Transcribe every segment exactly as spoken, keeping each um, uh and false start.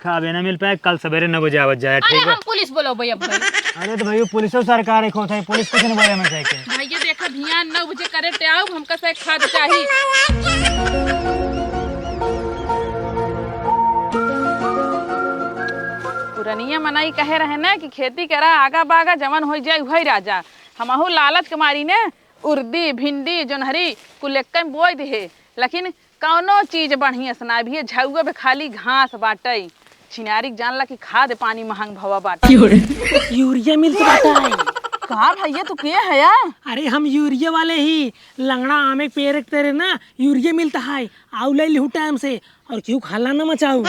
खाबे ना मिल पाए, कल सवेरे नौ बजे आवत जाए, अरे ठीक बा? हम पुलिस बोलौबे अब भाई। अरे तो भाई, पुलिसो सरकार एक होत है, पुलिस कुछ नहीं बोले में जाके। भैया देखा, भियान नौ बजे करेक्ट आउब, हमका से खाद चाही। पुरनिया मनई कहे रहे ना कि खेती करा आगा बागा, जवन होइ जाए उहई राजा। हमहू लालच के मारी ने उर्दी, भिंडी, जोन्हरी कुल एक्के में बोइ दिहे, लेकिन कौनो चीज बढ़िया से ना, अभी ये झउआ पे खाली घास बाटइ। छिनारी के जानला कि खाद पानी महंग भवा बाटइ। क्यों रे? यूरिया मिलत बाटइ। का भैया, तू के हया? अरे, हम यूरिया वाले ही, लंगड़ा आमे के पेड़ के तरे ना यूरिया मिलत है, आउ ले लिहू टाइम से, और केहू क हल्ला ना मचाऊ।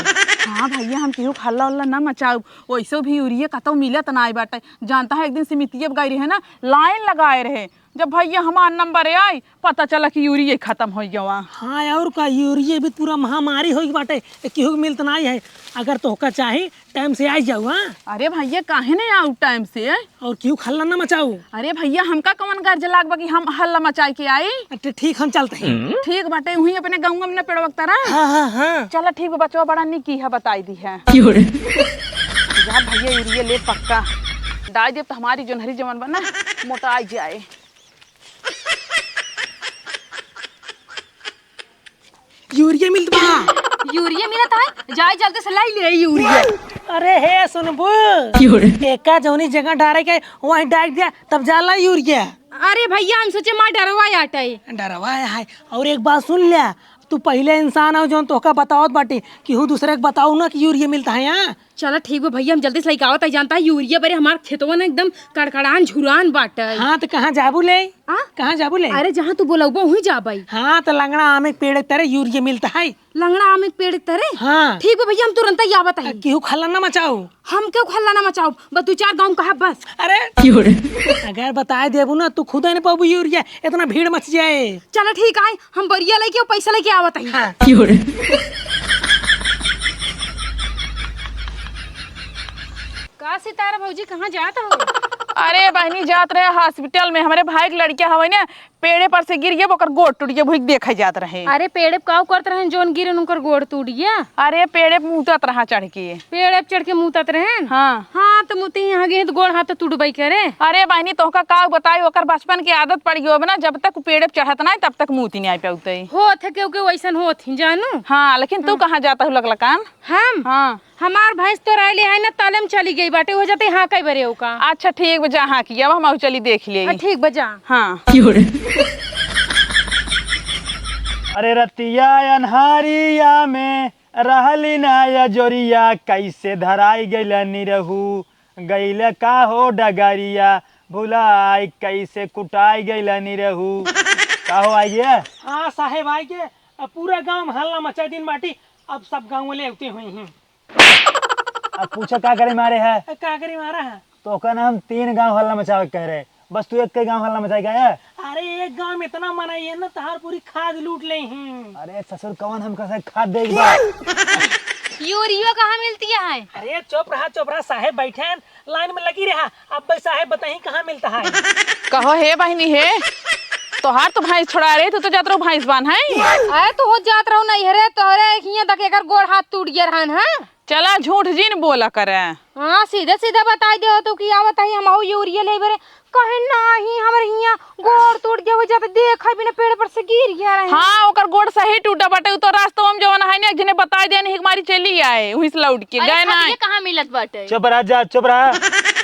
हाँ भैया, हम केहू क हल्ला उल्ला ना मचाऊ, वैसे भी यूरिया कतौ मिलत नाइ बाटइ। जानता है, एक दिन समितिया पे गई रहे ना, लाइन लगाए रहे, जब भैया हमार नंबर आई, पता चला कि यूरिया खतम होइ गवा। हाँ, और का, यूरिया भी पूरा महामारी होइ बाटइ, ए, केहू के मिलत नाई है। अगर तोहका चाही, टाइम से आई जाऊ, हाँ? अरे भैया, काहे नहीं आऊ टाइम से? और केहू क हल्ला ना मचाऊ। अरे भैया, हमका कौन गर्ज लाग बा कि हम हल्ला मचाए के आई? अच्छा, ठीक, हम चलत हैं। ठीक बाटइ, उहीं अपने गउँवा में न पेड़वा के तरा। हाँ, हाँ, हाँ। चला ठीक बा, बचवा बड़ा निकी है, बताई दिहे। क्यों रे? जा भैया, यूरिया ले पक्का। डाइ देब त हमारी जोन्हरी जवन बा ना, मोटाइ जाए। यूरिया मिलत बा। यूरिया मिलत है? जाए जल्दी से लाई ले यूरिया। अरे हे सुनबू, क्यों रे? एका जौनी जगह डारे के वहीं डाल दिया, तब जाला यूरिया। अरे भैया, हम सोचे मार डरवा आटइ। डरवा है। और एक बात सुन ले, तू पहिले इंसान हो जौन तोहका बतावत बाटी, केहू दूसरे के बताऊ ना कि यूरिया मिलत है यहाँ। चला ठीक बा भैया, हम जल्दी से लइके आवत हई। जानता है यूरिया बरे हमार खेतवा ना एकदम कड़कड़ान झुरान बाटइ। हाँ, तो कहाँ जाबू ले? आ? कहाँ जाबू ले? अरे जहाँ तू बोलउबो वहीं जाबइ। हाँ, तो लंगड़ा आमे के पेड़ के तरे यूरिया मिलत है। लंगड़ा आमे के पेड़ के तरे? हाँ। ठीक बा भैया, हम तुरंत ही आवत हई। केहू क हल्ला ना मचाऊ। हम केहू क हल्ला ना मचाऊ, बस दू चार गाँव कहा बस। अरे क्यों रे? अगर बताए देबू ना, तू खुदे न पाबू यूरिया, इतना भीड़ मच जाए। चला ठीक है, हम बोरिया लइके अउ पैसा लइके आवत हई। हाँ। क्यों रे? का सितारा भौजी, कहाँ जात हो? अरे बहिनी, जात रहे हॉस्पिटल में, हमरे भाई के लड़िका हवे ने, पेड़े पर से गिर गए, ओकर गोड़ टूट गए, वही देखे जात रहे। अरे पेड़े पे काऊ करत रहे, जौन गिरे उनकर गोड़ टूट गया? अरे पेड़े पे मूतत रहा चढ़ के। पेड़े पे चढ़ के मूतत रहे? हाँ। हाँ, तो मूते यहाँ गए तो गोड़ हाथ तो टूटबई करे। अरे बहिनी, तोहका का बताई, ओकर बचपन के आदत पड़ गई ना, जब तक पेड़े पे चढ़त ना, तब तक मूती नहीं आ पाउते। होत है, केहू केहू वैसन होत ही, जानू। हाँ, लेकिन तू हाँ। कहाँ जात हो लकलकान? हम? हाँ। हमार भैंस तो रहले है ना, तले में चली गई बाटे, हो जाते हाँ कई बरे ओका। अच्छा ठीक बा, जा हाँ की, अब हम चली देख ले। हाँ, ठीक बा, जा। हाँ। अरे रतिया अन्हारिया में रहली ना या जोरिया, कैसे धराई गइल निरहू, गइल का हो डगरिया, भुलाई कैसे कुटाई गइल निरहू। का हो आई गया? हाँ साहेब, आई के अब पूरा गांव में हल्ला मचा दिन बाटी। अब सब गांव वाले अवते हुए हैं। अब पूछा का करे मारे है? का करे मारा है? तोका ना हम तीन गांव हल्ला मचावे के कह रहे, बस तू एक के गांव हल्ला मचाए गया है। अरे एक गांव में इतना मनई है ना, तहार पूरी खाद लूट ले हैं। अरे ससुर, कौन हमका से खाद देगी बा? यूरियो कहाँ मिलती है? अरे चुप रहा, चुप रहा, साहेब बैठे हैं, लाइन में लगी रहा। अब भाई साहेब बताई कहाँ मिलता है? कहो हे बहिनी हे, तोहार तो भैंस छोड़ा रहे, तू तो जात रहो भैंस बांध है। अरे तू हो जात रहो नहीं रे, तोहरे हियां तक एकर गोड़ हाथ टूट गया रहन है। चला, झूठ जिन बोला करे। हाँ, सीधे सीधे बताई दे हो तू कि आवत ही, हमहू यूरिया लेबे रे। कहे नाही, हमरे हियां गोड़ टूट गया, हो जात देख है बिना पेड़ पर से गिर गया रहे। हाँ, ओकर गोड़ सही टूटा बाटे, उ तो रास्ता में जवन है ना, एक जने बताई दे नहीं, हमारी चली आए, वहीं से लौट के अरे, गए ना। ये कहाँ मिलत बाटे? चुप रहा जा, चुप रहा।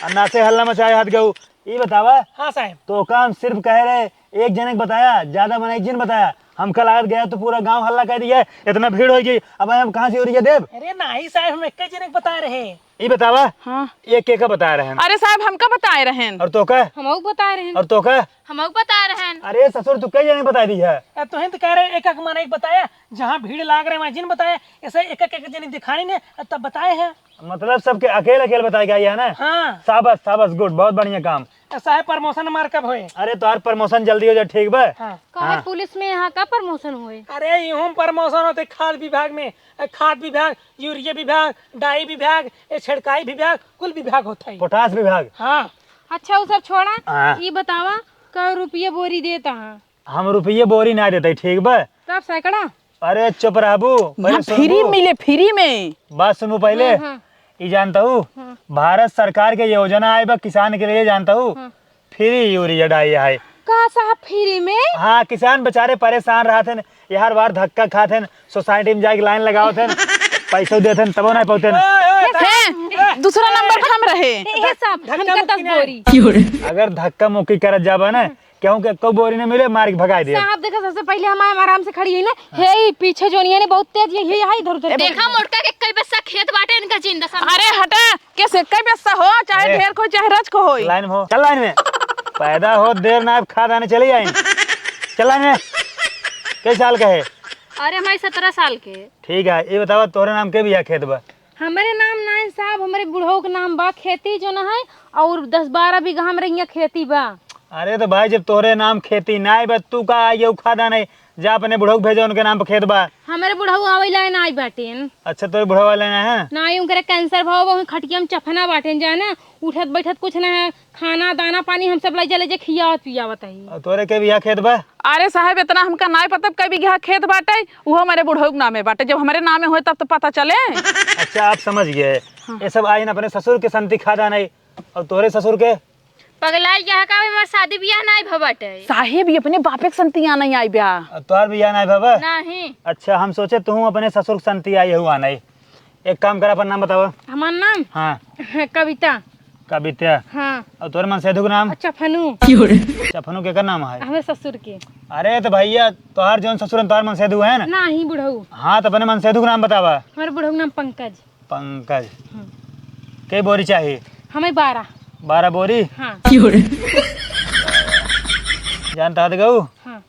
अन्ना से हल्ला मचाए हाथ गऊ। ई बतावा। हाँ साहेब। तो काम सिर्फ कहे रहे, एक जने के बताया, ज्यादा मने एक जन बताया। हमका लागत गया तो पूरा गांव हल्ला कर दिया, इतना भीड़ हो गई, अब हम कहाँ से यूरिया देब? अरे नाही साहेब, हम एक जने के बता रहे। ई बतावा। हाँ। एक के का बताए रहन? अरे साहेब, हमका बताए रहन। और तो का? हमहू बताए रहन। और तो का? हमहू बताए रहन। अरे ससुर, तू कई जने बताई दी है? अब तोहे तो कह रहे एक एक मने एक बताया, जहाँ भीड़ लाग रहे वहाँ जिन बताया, ऐसे एक एक, एक जने दिखानी ने तब बताए हैं। मतलब सबके अकेल अकेल बताए गया है ना? हाँ। शाबाश, शाबाश, गुड, बहुत बढ़िया काम। ए, साहेब, प्रमोशन हमार कब होए? अरे, तोहार प्रमोशन जल्दी हो जाए, ठीक बा? हाँ। काहे हाँ। पुलिस में यहाँ का प्रमोशन होए? अरे, इहूँ प्रमोशन होते खाद विभाग में। ए, खाद विभाग, यूरिया विभाग, डाई विभाग, ए, छिड़काई विभाग, कुल विभाग होता है। पोटाश विभाग। हाँ। अच्छा, वो सब छोड़ा। हाँ। ई बतावा, कै रुपये बोरी देता है? हम रुपये बोरी ना देते, ठीक बा? तब सैकड़ा? अरे चुप रहबू, पहिले यहाँ सुनबू। फ्री मिले, फ्री में। बात सुनबू पहिले। हाँ, हाँ। ई जानता हूँ, हाँ। भारत सरकार के योजना आए बा किसान के लिए, जानता हूँ? हाँ। फ्री यूरिया डाई है। का साहब, फ्री में? हाँ, किसान बेचारे परेशान रहत हैं, यार बार धक्का खात हैं, सोसाइटी में जाके लाइन लगावत हैं, पैसो देत हैं, तबो नहीं पहुँचते हैं। हैं, दूसरा नंबर पर हम रहे। हे, हे साहब, धक्का हमका मुक्की दस नहीं। बोरी। अगर धक्का मुक्की करत जाबा ना, क्योंकि एको बोरी न मिले, मार के भगाई दे। साहब, देखा, सबसे पहिले हम आराम से खड़ी है ना। हाँ। हे, ई पीछे जोनिया ने बहुत तेज, ये, ये, यहाँ इधर उधर ए, देखा, मोटका के कई बस्सा खेत बाटे इनका जिंदा सामने। अरे हटा, कैसे कई बस्सा हो, चाहे ए, ढेर को, चाहे रच को होई। लाइन में हो, चल लाइन में। पैदा हो देर ना, अब खाद आने चली आई। चल लाइन में। कई साल का है? अरे, हमारे सत्रह साल के। ठीक है, ये बतावा, तोहरे नाम के बिया खेत बा? हमरे नाम नाय साहब, हमरे बुढ़ऊ के नाम बा, खेती जो न है, और दस बारह बीघा हमरे हियाँ खेती बा। अरे तो भाई, जब तोहरे नाम खेती नाय बा, तू का आई खादा नहीं, जा अपने बुढ़ऊ के भेजो, उनके नाम पे खेत बा। हमरे बुढ़ऊ आवे लायक नाय बाटेन। अच्छा, तोरे बुढ़ऊ आवे लायक नाय है? नाय, उनकरे कैंसर भवा, वही खटिया में चफना बाटेन, जाना, उठत बैठत कुछ ना है, खाना, दाना, पानी हम सब लइ जा, लइ जा खियावत पियावत हई। और तोरे के बिया खेत बा? अरे साहब, इतना हमका नाय पता कई बीघा खेत बाटे, उहो हमरे बुढ़ऊ के नामे बाटे। जब हमरे नामे होए तब तो पता चले। अच्छा, आप समझ गए। हाँ। ये सब आइन अपने ससुर के संती खादा नहीं, और तोरे ससुर के? पगलाई गया का, हमार शादी बियाह नाय भ बाटे। साहेब, ये अपने बापे के संती आ नहीं आई ब्याह। और तोहार बियाह नाय भवा? नहीं। अच्छा, हम सोचे तू अपने ससुर के संती आई हुआ नहीं। एक काम कर, अपन नाम बतावा। हमार नाम? हाँ। कविता। कविता? हाँ। और तोर मनसेधु के नाम? अच्छा, फनू। अच्छा, फनू केकर नाम है? हमारे ससुर के। अरे तो भैया, तोहार जौन ससुर है, तोहार मनसेधु है ना? नहीं, बुढ़ऊ। हाँ, तो अपने मनसेधु के नाम बतावा। हमारे बुढ़ऊ के नाम पंकज। पंकज। हम्म। के बोरी चाही? हमें बारह। बारह बोरी? हाँ। जानता है गऊ? हाँ।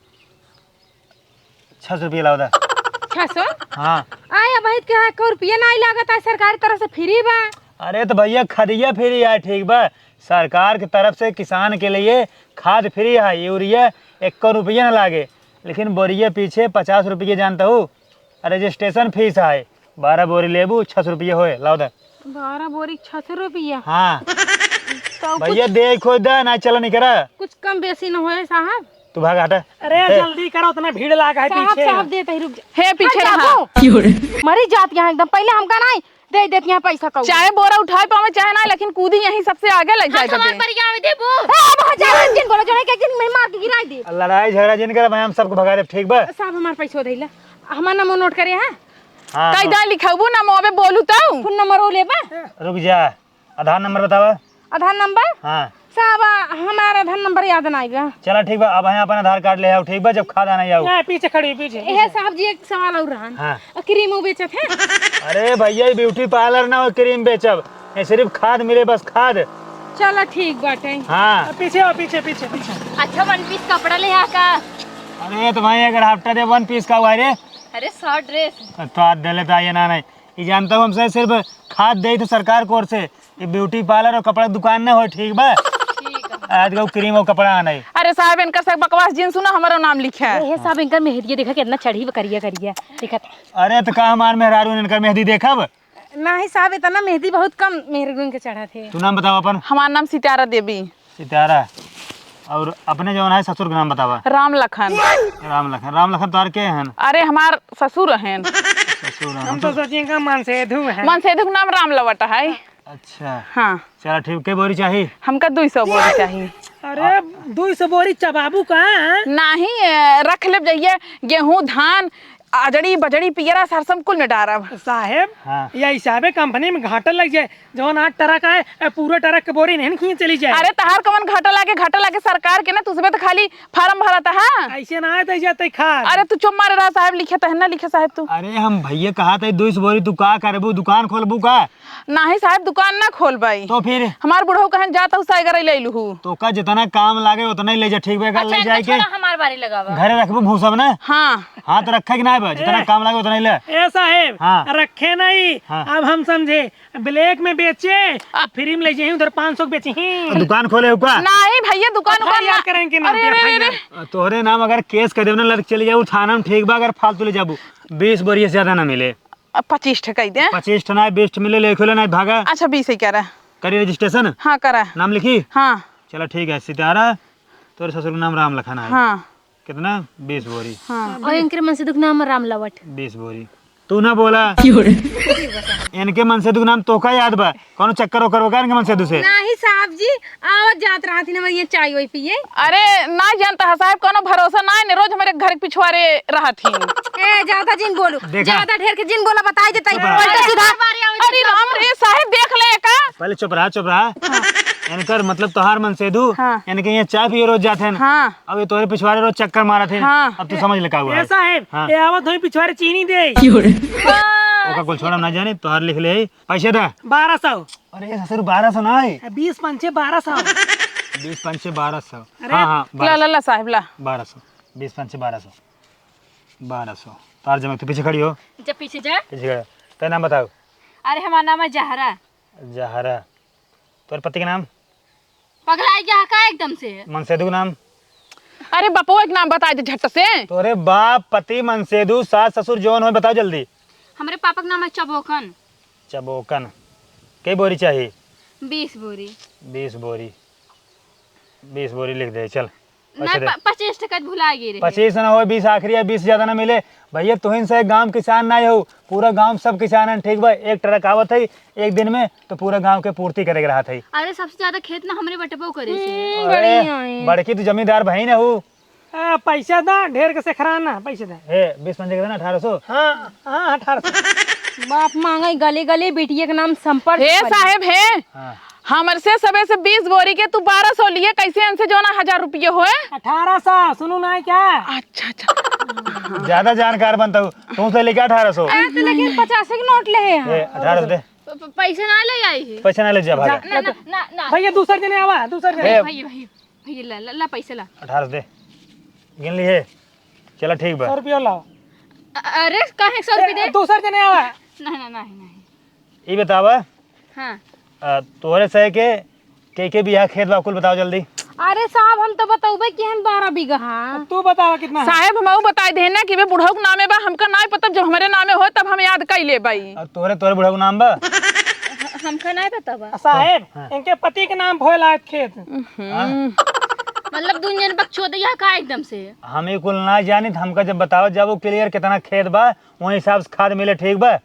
छह सौ रुपया लाओ दा। छह सौ? हाँ। आय, अबहित के एको रुपया नाहीं लागत है, सरकारी तरफ से फ्री बा। अरे तो भैया, खदिया फ्री है, ठीक बा, सरकार की तरफ से किसान के लिए खाद फ्री है, यूरिया एको रुपया ना लागे, लेकिन बोरिया पीछे पचास रुपया जानता हूँ, रजिस्ट्रेशन फीस है। बारह बोरी लेबू, छह सौ रुपया होए, लाओ दा। बारह बोरी छह सौ रुपया? हाँ। तो भैया, कुछ दे खोज दा, ना चला नहीं करा। कुछ कम बेसी न होए साहब? तू भाग हटा। अरे, ए। जल्दी करो, उतना भीड़ लागा है साहब, पीछे। साहब, देते ही रुक जा। हे, पीछे हट रहा। जाबो। मरी जात यहाँ एकदम। पहले हमका नाहीं दे देत यहाँ पैसा कहू। चाहे बोरा उठाए पावे, चाहे ना, लेकिन कूदी यहीं सबसे आगे लग जाए हाँ, सवाल दे। पर क्या आवे देबो? ए, अब हजार जिन बोलो, जो है कि जिन में मार के गिराई दे। लड़ाई झगड़ा जिन करे, भाई, हम सबको भगा देब, ठीक बा? साहब, हमार पैसो देला। हमार नंबर नोट करे, हाँ? हाँ, कई हाँ। दा लिखबू ना, मोबे बोलू तो। फोन नंबर वो लेबा? रुक जा, आधार नंबर बतावा। आधार नंबर? हाँ। साहब, हमार आधार नंबर याद ना आइबा। चला ठीक बा, अब यहाँ अपन आधार कार्ड ले आओ, ठीक बा, जब खाद आना आओ। ए, पीछे खड़ी, पीछे, ए, पीछे। साहब जी, एक सवाल और रहन। हाँ। आ, क्रीम वो बेचत है? अरे भैया, ये ब्यूटी पार्लर ना हो, क्रीम बेचब, ये सिर्फ खाद मिले, बस खाद। चला ठीक बाटे। हाँ। आ, पीछे आओ, पीछे, पीछे, पीछे। अच्छा, वन पीस कपड़ा ले आ का? अरे तो भाई, अगर हफ्ता दे वन पीस का हुआ रे। अरे, शॉर्ट ड्रेस। तो आज दे लेता, ये ना नहीं। ई जानता हूँ, हमसे सिर्फ खाद दे तो सरकार की ओर से, ये ब्यूटी पार्लर और कपड़ा दुकान ना हो, ठीक बा? ठीक है। आज गऊ क्रीम और कपड़ा आना है। अरे साहब, इनका सब बकवास जिन सुना, हमारा नाम लिखे है। ए, हे साहब, इनका मेहंदी देखा कितना चढ़ी बा, करिया करिया, देखा था। अरे तो का हमार मेहरारू इनका मेहंदी देखब? नहीं साहब, इतना मेहंदी बहुत कम मेहरारू इनके चढ़ा थे। तू नाम बताओ अपन। हमार नाम सितारा देवी। सितारा। और अपने जौन है ससुर के नाम बतावा। राम लखन। राम लखन, राम लखन तोहार के हन? अरे, हमार ससुर हन। ससुर हन। हम तो सोचिए का मनसेधु है। मनसेधु के नाम राम लवट है। अच्छा। हाँ। चला ठीक, के बोरी चाही? हमका दुई सौ बोरी चाही। अरे, दुई सौ बोरी चबाबू का? नहीं, ए, रख लेब जाइए, गेहूं, धान, अजड़ी, बजड़ी, पियरा, सरसम कुल में डारब। साहेब, हाँ। ये हिसाबे कंपनी में घाटा लग जाए, जौन आठ ट्रक आए, ए, पूरा ट्रक के बोरी नहीं खींच चली जाए। अरे, तहार कौन घाटा लागे? घाटा लागे सरकार के ना, तुसबे तो खाली फार्म भरत है। ऐसे ना आए तो जाते खार। अरे, तू चुप मारे रहा साहेब, लिखे तहन ना लिखे साहेब तू। अरे, हम भैया कहा थे, दुई सौ बोरी तू का करबू, दुकान खोलबू का? नाही साहेब, दुकान ना खोलबाई। तो फिर? हमार बुढ़ऊ कहन जात हूँ साइगर ले लूहू। तो का जितना काम लागे उतना ही ले जा, ठीक बा? अच्छा, ले जाए के छोड़ा, हमार बारी लगावा। घरे रखबू भूसा में ना? हाँ। हाँ, तो रखे के ना बा, जितना ए, काम लागे उतना ही ले। ए साहेब, हाँ। रखे नहीं, हाँ। अब हम समझे, ब्लैक में बेचे, आ, फ्री में ले जाए, उधर पाँच सौ के बेचे ही। दुकान खोले हुआ? नहीं भैया, दुकान, दुकान ना करेंगे ना, अरे, अरे, अरे। तोहरे नाम अगर केस कर देबे ना, लड़के चले जाबू थाना में, ठीक बा, अगर फालतू ले जाबू, बीस बोरी से ज्यादा ना मिले। अब पच्चीस ठे कह दे। पच्चीस ठे ना, बीस ठे मिले, ले खोले ना, भागा। अच्छा, बीस ही करा। करी रजिस्ट्रेशन? हाँ, करा। नाम लिखी? हाँ। चला ठीक है, सितारा, तोरे ससुर के नाम राम लखन है। हाँ। कितना? बीस बोरी। हाँ, और इनके मनसेदू के नाम राम लवट। बीस बोरी। तू ना बोला। क्यों रे? इनके मनसेदू के नाम तोका याद बा? कौनो चक्कर ओकर बा का इनके मनसेदू से? नाही साहब जी, आवत जात रहत ही ना, ये चाय वाय पिए। अरे, ना जानता है साहब, कौनो भरोसा ना है, रोज हमारे घर के पिछवारे रहत ही। ए, ज्यादा जिन बोलो, देखा? ज्यादा ढेर के जिन बोला, बताई देता ही। चुप रहा। उल्टा सीधा। अरे राम रे साहब, देख ले का। पहले चुप रहा, चुप रहा। इनकर मतलब तोहार मनसेदू, हाँ। इनके यहाँ चाय पिए रोज जात हैं। हाँ। अब ये तोहरे पिछवारे रोज चक्कर मारत हैं। हाँ। अब तू समझ ले का हुआ ए है। साहेब, हाँ। ए आवत होई पिछवारे चीनी दे। क्यों रे? ओका कुल छोड़ा ना जाने, तोहार लिख ले, पैसे दे। बारह सौ। अरे ससुर, बारह सौ ना है। बीस पंचे बारह सौ। बीस पंचे बारह सौ। अरे। हाँ, हाँ, ला, बारह सौ। ला, ला साहेब, ला। बारह सौ। बीस पंचे बारह सौ। बारह सौ। तोहार जमा, तू पीछे खड़ी हो। जब पीछे जा। पीछे खड़ी हो। तेरा नाम बताओ। अरे, हमार नाम है जहरा। जहरा। तोर पति के नाम? पगला गया का एकदम से? मनसेदू के नाम? अरे बपुआ के नाम बता दे झट से। तोरे बाप, पति, मनसेदू, सास, ससुर जौन हो बताओ जल्दी। हमरे पापा के नाम है चबोकन। चबोकन। कई बोरी चाही? बीस बोरी। बीस बोरी। बीस बोरी लिख दे, चल। पैसे नहीं, दे। प-, पच्चीस टका भुला गई रहे। पच्चीस ना हो, बीस आखिरी है, बीस ज्यादा ना मिले। भैया, तुहिन से गांव किसान नहीं हो, पूरा गांव सब किसान है, ठीक बा? एक ट्रक आवत है एक दिन में, तो पूरा गांव के पूर्ति करे के रहत है। अरे, सबसे ज्यादा खेत ना हमरे बटबो करे से। हम्म, अरे, बढ़िया है। बड़की तू जमींदार बहिन है हो। आ, पैसा दा, ढेर के सेखरा ना, पैसा दा। हे, बीस पंजे के देना, अठारह सौ। हाँ, हाँ, अठारह सौ। बाप मांगे गली गली, बिटिया के नाम संपर्क हे करी। साहेब, हे। हाँ। हमर से सबे से बीस बोरी के तू बारह सौ लिए, कैसे इनसे जो ना हजार रुपये होए? अठारह सौ, सुनू ना क्या? अच्छा, अच्छा। ज्यादा जानकार बनता हूँ, तू से लेके अठारह सौ। अरे, तो लेकिन पचास के नोट ले हैं। ए, अठारह सौ दे। प-, प-, पैसे ना ले आई है। पैसे ना ले जा, भागा। ना, ना, ना, ना। भैया, दूसर जने आवा, दूसर जने। ए। भैया, भैया, भैया, ला, ला, ला, पैसे ला। अठारह सौ दे। गिन ली है। चला, ठीक बा। सौ रुपया लाओ। अ-, अरे, काहे सौ रुपया ए, दे? दूसर जने आवा। नहीं, नहीं, नहीं, नहीं। ई बतावा। हाँ। अ, तोहरे सहे के, के, के बियाह खेत बा, कुल बताओ जल्दी। अरे साहब, हम तो बतौबे कि हम बारह बीघा। हाँ। तू बतावा कितना है? साहेब, हम ऊ बताई देहे ना कि वे बुढ़ऊ के नामे बा, हमका नाय पता, जब हमरे नामे होए, तब हम याद कई लेबई। और तोहरे, तोहरे बुढ़ऊ के नाम बा? ह-, हमका नाय पता बा। साहेब, हाँ। इनके पति के नाम भोए लायक खेत। हम्म। हाँ। मतलब, दुनिया में बकचोद यह का एकदम से? हम ई कुल ना जानित, हमका जब बतावत जाबो clear कितना खेत बा, वही हिसाब से खाद मिले, ठीक बा?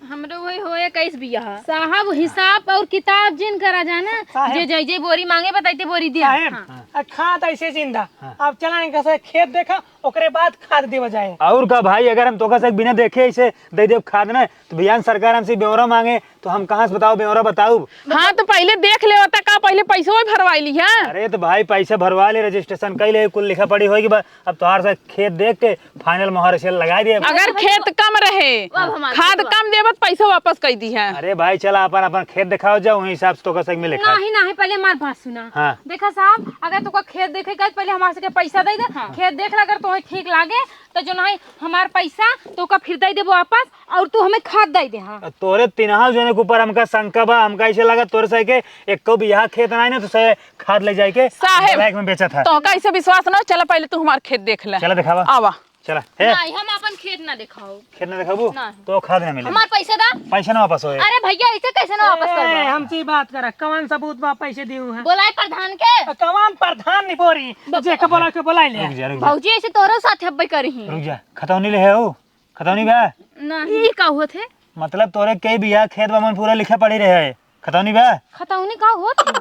हमरो वही हो इक्कीस बिया। साहब, हिसाब और किताब जिन करा जाना, साहब। जे जय जय बोरी मांगे, बताइते बोरी दिया। साहब, हाँ। आ, खाद ऐसे जिंदा। हाँ। अब चला इनका से खेत देखा, ओकरे बाद खाद देवा जाए। और का भाई, अगर हम तोका से बिना देखे ऐसे दे देब खाद ना, तो बिहान सरकार हमसे ब्यौरा मांगे, तो हम कहाँ से बताओ ब्यौरा बताऊ? हाँ, तो पहले देख ले होता का, पहले पैसो ही भरवाई ली है। अरे तो भाई, पैसा भरवा ले, registration कई ले, कुल लिखा पढ़ी होई कि बा-, अब तोहार से खेत देख के final मोहर से लगाई दे। अगर खेत कम रहे, अब हमार खाद खेतवा। कम देबत, पैसा वापस कई दी है। अरे भाई, चला अपन, अपन खेत दिखाओ जाओ, वही हिसाब से तोका से मिले खाद। नहीं, नहीं, पहले हमार बात सुना। हाँ। देखा साहब, अगर तोका खेत देखे के, पहले हमार से के पैसा दे दे। हाँ। खेत देख ला, अगर तोहे ठीक लागे, तो जो नहीं हमार पैसा तोका फिर दे देबो वापस, और तू हमें खाद दे दे। हाँ। तोरे तिनहा जने के ऊपर हमका शंका बा, हमका ऐसे लगा तोरे से के एको बियाह खेत नहीं ना, तो से खाद ले जाए के साहेब, black में बेचत है। तो कैसे विश्वास ना? चला पहले तू हमार खेत देख ले। चला दिखावा। आवा। चला। हे। नहीं, हम अपन खेत ना दिखाओ। खेत ना दिखाबू? नहीं। तो खाद ना मिले। हमार पैसा दा। पैसा ना वापस होए। अरे भैया, ऐसे कैसे ना वापस ए, करबा? हमसे बात करा, कौन सबूत बा पैसे दियो है? बोलाए प्रधान के। कौन प्रधान नहीं बोरी? ब- जेके बोला के बोला ले। रुक जा, रुक जा। भौजी ऐसे तोरो साथ हब्बे करी। रुक जा, खतौनी ले है हो? खतौनी बा? नहीं। ई का होत है? मतलब तोरे के बिया खेत बा मन पूरा लिखे पड़ी रहे है। खतौनी बा? खतौनी का होत है?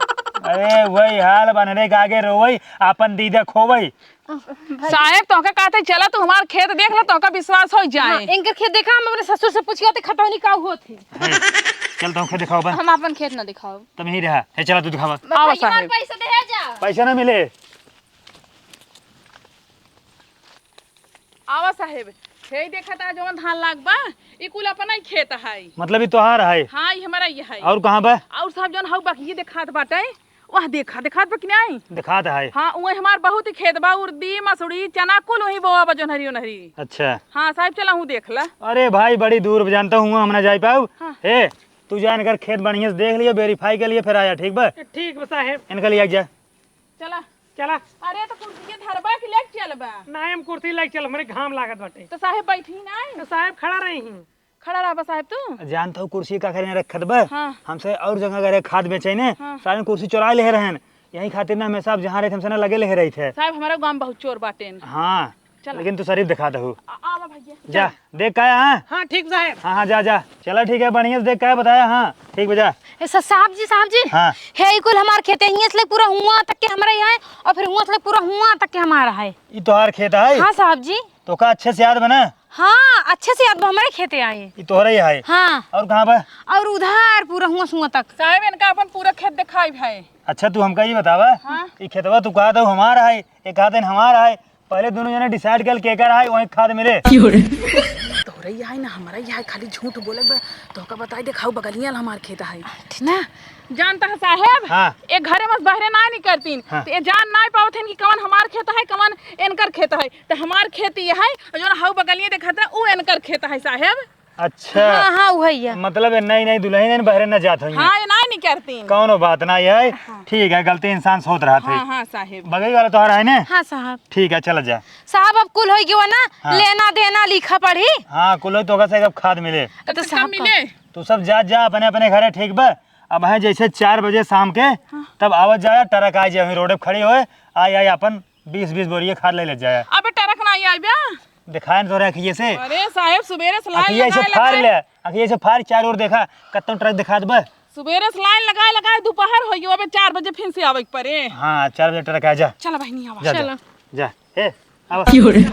अरे वही हाल बनरे के आगे रोवई, आपन दीदा खोवई। साहेब, तोहका कहते चला तू हमार खेत देख ला, तोहका विश्वास हो जाए। हाँ, इनकर खेत देखा, हम अपने ससुर से पूछ के आते खतौनी का होत है। हे, चल तोहका दिखाओ बा। हम अपन खेत ना दिखाओ। तुम ही रहा। हे चला तू दिखावा। आओ भाई, हमार साहेब। पैसा दे जा। पैसा ना मिले। आवा साहेब, हे देखा ता जवन धान लाग बा, ई कुल अपना ही खेत है। मतलब ई तोहार है? हाँ, ई हमारा ही है। और कहाँ बा? और साहब जवन हऊ बाकी देखात बाटे, वह देखा, देखात बा कि नहीं? देखात है। हाँ, उहे हमार बहुत ही खेत बा, उर्दी, मसूरी, चना कुल वही बोआ बा जोन्हरी ओन्हरी। अच्छा। हाँ साहब, चला हूँ देख ला। अरे भाई, बड़ी दूर जानता हूँ, हम ना जाई पाऊ। हाँ। हे, तू जान कर खेत बढ़िया से देख लियो, verify कर लियो, फिर आया, ठीक बा? ठीक बा साहेब। इनका लिया जा। चला। चला। अरे, तो कुर्सी के धरबा कि लेके चलबा? नाहीं, हम कुर्सी लेके चल, हमरे घाम लागत बाटे। तो साहेब बैठी नाहीं? तो साहेब खड़ा रही। खड़ा रहबा साहेब तू? जानत हो कुर्सी का करे रखत बा? हाँ। हमसे और जगह करे खाद बेचे ने, हाँ। सारे कुर्सी चुरा ले रहन। यही खातिर ना हमेशा आप जहाँ रहित हमसे ना लगे लेहे रहित है। साहेब, हमरा गाँव में बहुत चोर बाटेन। हाँ, चला। लेकिन तू शरीफ देखा दहू। आ-, आवा भैया। जा, चल। देख का है, हाँ? हाँ, ठीक साहेब। हाँ, हाँ, जा, जा। चला, ठीक है, बढ़िया से देख का है, बताया, हाँ, ठीक बजा। ए, सा-, साहब जी, साहब जी। हाँ। हे, ई कुल हमार खेत है, हियाँ से लेके पूरा हुआँ तक के हमरा यहाँ है, और फिर हुआँ से लेके पूरा हुआँ तक के हमारा है। ई तोहार खेत है? हाँ, साहब जी। तो का अच्छे से याद बना? हाँ, अच्छे से याद बा, हमरे खेते आए। ई तोहरे ही है? हाँ। और कहाँ बा? और उधर पूरा हुआँ सुआँ तक। साहेब, इनका अपन पूरा खेत दिखाई भाई। अच्छा, तू हमका ये बतावा, हाँ। ई खेतवा तू कहा था हमार है, ये कहा था हमार है, पहले दोनों जने decide कर केकर है, वहीं खाद मिले। क्यों रे? तोहरे ही है ना, हमारा ही है, खाली झूठ बोले बा, तोहका बताई देखाऊ बगलिया हमार खेत है। ना, जानता है साहेब, हाँ। एक घरे में से बहरे ना निकलतीन, हाँ। तो ये जान ना पावत हन कि कवन हमार खेत है, कवन इनकर खेत है। तो हमार खेत ये है, और जो हऊ बगलिए देखत है, उ इनकर खेत है साहेब। अच्छा। हाँ, हाँ, उहई है। मतलब ये नई नई दुल्हन है, बहरे न जात होइए। हाँ, ये ना निकलतीन। कौनो बात ना है। हाँ। ठीक है, गलती इंसान से होत रहत है। हाँ, हाँ, साहेब। बगई वाला तोहरा है ने? हाँ, साहब। ठीक है, चल जा। साहब, अब कुल होई गयो ना, हाँ। लेना देना लिखा पढ़ी। हाँ, कुल होई तो का से अब खाद मिले। तो तो कब साहब, मिले? तू सब जा, जा अपने अपने घरे, ठीक बा? अब है जैसे चार बजे शाम के, हाँ। तब आवत जाया, ट्रक आ जाए, वहीं रोड पे खड़ी होए, आई, आई अपन बीस बीस बोरिया खाद ले ले जाया। अबे ट्रक ना आई बा। दिखाए न तोरे अखिए से। अरे साहेब, सुबेरे से लाइन अखिए से लगाए फाड़ लगाए। ले, अखिए से फाड़ चार ओर देखा, कत्तो ट्रक दिखात बा। सुबेरे से लाइन लगाए लगाए दोपहर हो गयो, अबे चार बजे फिर से आवे के पड़े। हाँ, चार बजे ट्रक आ जा। चला बहिनी, आवा। जा, जा, चला। जा। ए, आवा। की हो रे?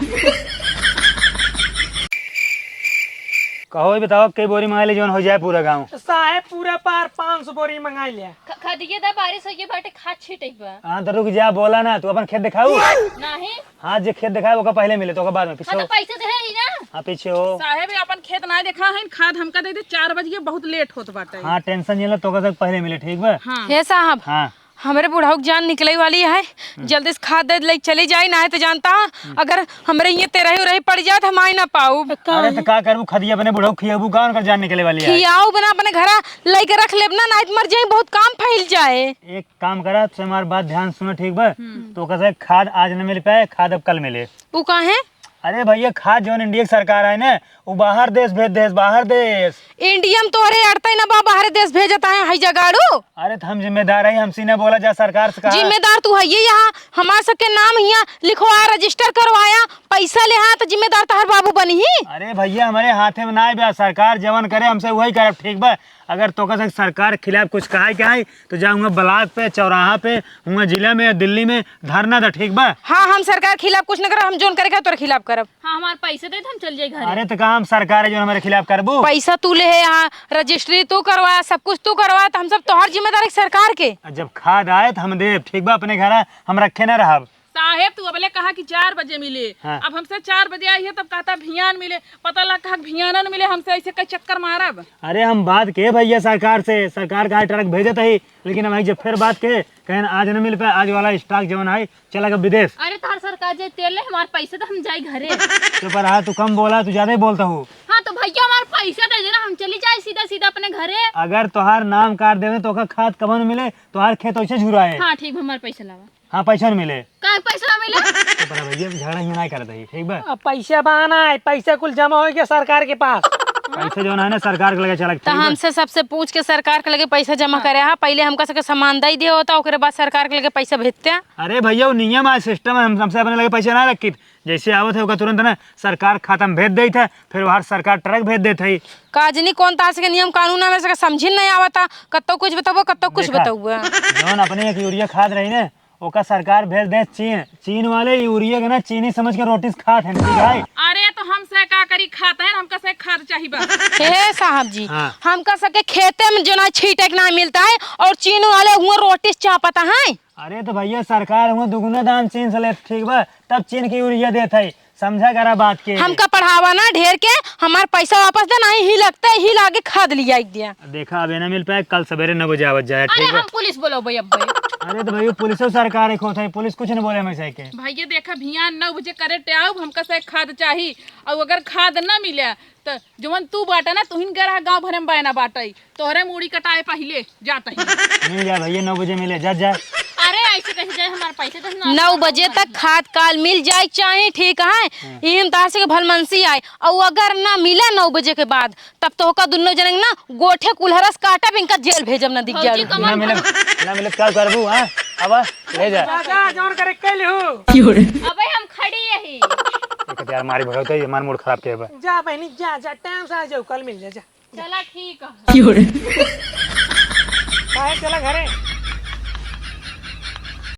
कहो, ये बताओ, कई बोरी मंगा ले, जौन हो जाए पूरा गाँव? साहेब, पूरा पार पाँच सौ बोरी मंगा लिया। ख-, खदिये दा, बारिश होइए बाटे, खाद छीटे बा। हाँ, तो रुक जा, बोला ना, तू अपन खेत दिखाऊ। नहीं। हाँ, जे खेत दिखाए, ओका पहले मिले, तो ओका बाद में, पीछे हाँ, तो हो। पैसे दे ही ना। हाँ, पीछे हो। साहेब, ये अपन खेत ना देखा है, खाद हमका दे दे, चार बज गए, बहुत लेट होत बाटे। हाँ, tension नहीं ले, तो ओका से पहले मिले, ठीक बा? हाँ। हे साहब, हाँ। हमरे बुढ़ऊ के जान निकले वाली है, हम्म। जल्दी से खाद दे ले चली जाई, ना है तो जानता, हम्म। अगर हमरे ये तेरह उरही पड़ जाए तो हम आई ना पाऊ। अरे तो का करबू, खदिया अपने बुढ़ऊ खियाबू का, उनकर जान निकले वाली है। खियाऊ बना अपने घरा लेके रख लेब ना, ना तो मर जाई, बहुत काम फैल जाए। एक काम करा, तुम हमार बात ध्यान सुनो, ठीक बा? हम्म। तो ओकर से खाद आज न मिल पाए, खाद अब कल मिले। उ काहे? अरे भैया, खाद जौन इंडिया की सरकार है ना, वो बाहर देश भेज देस, बाहर देश। इंडिया में तोहरे अड़ते ना बा, बाहर देश भेजत है, है जगाड़ू। अरे तो हम जिम्मेदार है, हमसे ना बोला जा, सरकार से कहा। जिम्मेदार तू है ये, यहाँ हमार सबके नाम हियाँ लिखवा, रजिस्टर करवाया, पैसा ले, हाँ तो जिम्मेदार तहर बाबू बनी ही। अरे भैया, हमारे हाथे में ना बा, सरकार जवन करे हमसे वही करब, ठीक बा? अगर तोका से सरकार के खिलाफ कुछ कहा के आई, तो जा हुआं ब्लॉक पे, चौराहा पे, हुआं जिला में या दिल्ली में धरना दे, ठीक बा? हाँ, हम सरकार के खिलाफ कुछ न करब, हम जौन करे के तोरे खिलाफ करब। हाँ, हमार पैसे दे, तो हम चल जाई घरे। अरे, तो का हम सरकार है जो हमारे खिलाफ करबू? पैसा तू ले है, यहाँ रजिस्ट्री तू करवा, सब कुछ तू करवा, तो हम सब तोहर जिम्मेदारी सरकार के। जब खाद आए तो हम देब, ठीक बा? अपने घर हम रखे ना रहब। साहेब, तू अबले कहा कि चार बजे मिले, हाँ। अब हमसे चार बजे आई है, तब कहता भियान मिले, पता लग कहा भियानन मिले, हमसे ऐसे कई चक्कर मारब। अरे, हम बात के भैया सरकार से, सरकार का ट्रक भेजत है, लेकिन हम जब फिर बात के, कहें आज न मिल पाए, आज वाला स्टॉक जवन है, चला गया विदेश। अरे, तोहर सरकार जाए तेल ले, हमार पैसे तो हम जाई घरे। चुप रहा, तू कम बोला, तू ज्यादा ही बोलता हो। हाँ, तो भैया, हमार पैसे दे देना, हम चली जाए सीधा सीधा अपने घरे। अगर तोहार नाम काट देवे, तो ओकर खाद कवन मिले, तोहार खेत वैसे झुराए। हाँ, ठीक, हमार पैसा लावा। हाँ, पैसा न मिले। का पैसा मिले? चुप रहा भैया, झगड़ा ही नहीं करत है, ठीक बा? अब पैसा बहाना है, पैसा कुल जमा हो गया सरकार के पास। पैसा जो है ना, सरकार के लगे चला, तो ठीक बा? हमसे सबसे पूछ के सरकार के लगे पैसा जमा हाँ। करे, हाँ, पहले हमका सबके सामान दे दिया होता, ओकरे बाद सरकार के लगे पैसा भेजते। अरे भैया, वो नियम है, सिस्टम है, हम हमसे अपने लगे पैसा ना रखित, जैसे आवत है ओका तुरंत ना सरकार खाता में भेज देत है, फिर वहाँ सरकार ट्रक भेज देत है। का जनी कौन तास के नियम कानून है, हमरे सबके समझी नहीं आवता, कत्तो कुछ बताबो, कत्तो कुछ देखा, बताबो। जौन अपने एक यूरिया खाद रही ना, ओका सरकार भेज दे चीन। चीन वाले यूरिया के ना चीनी समझ के रोटी से खात हैं, ठीक है? अरे तो हमसे का करी, खात हैं, हमका से खाद चाही बा। हे साहब जी, हाँ। हमका सबके खेते में जो ना छीटे के ना मिलता है और चीन वाले हुआ रोटी से चापता है। अरे तो भैया, सरकार हुआ दुगुना दाम चीन से लेत, ठीक बा? तब चीन के यूरिया देत है, समझा करा बात के। हमका पढ़ावा ना ढेर के, हमार पैसा वापस दे, नहीं ही लगते ही लागे खाद लिया एक दिया। देखा, अब ना मिल पाए, कल सवेरे नौ बजे आवत जाए, अरे ठीक बा? हम पुलिस बोलौबै अब्बै। अरे तो भैया, पुलिस सरकार एक होत है, पुलिस कुछ नहीं बोले हमेशा के। भैया देखा, भियान नौ बजे करेक्ट आउब, हमका से खाद चाही, और अगर खाद ना मिले तो जवन तू बाटा ना, तुहिन के रहा, गाँव भरे में बायना बाटई, तोहरे मूड़ी कटाए पहिले जात ही। मिल जाए भैया, नौ बजे मिले, जा, जा। अरे ऐसे कैसे जाए, हमार पैसे तो ना। नौ बजे तक खाद काल मिल जाए के चाही, ठीक है? हाँ। ई हम तोहर से के भलमनसी आए, और अगर ना मिला नौ बजे के बाद, तब तोहका दुन्नो जने ना गोठे कुल्हरस काटब, इनका जेल भेजब ना दिख भौजी जाए। कमल ना मिले, ना मिले, का करबू, हाँ? अब ले जा। जा, जा, जौन करे के लिहू। अबे हम खड़ी यही। एक हजार मारी भगवत है, ये मार मूड खराब के बा। जा बहनी, जा, जा, टाइम से आ जाओ, कल मिल जा, जा। चला ठीक है। काहे चला घरे?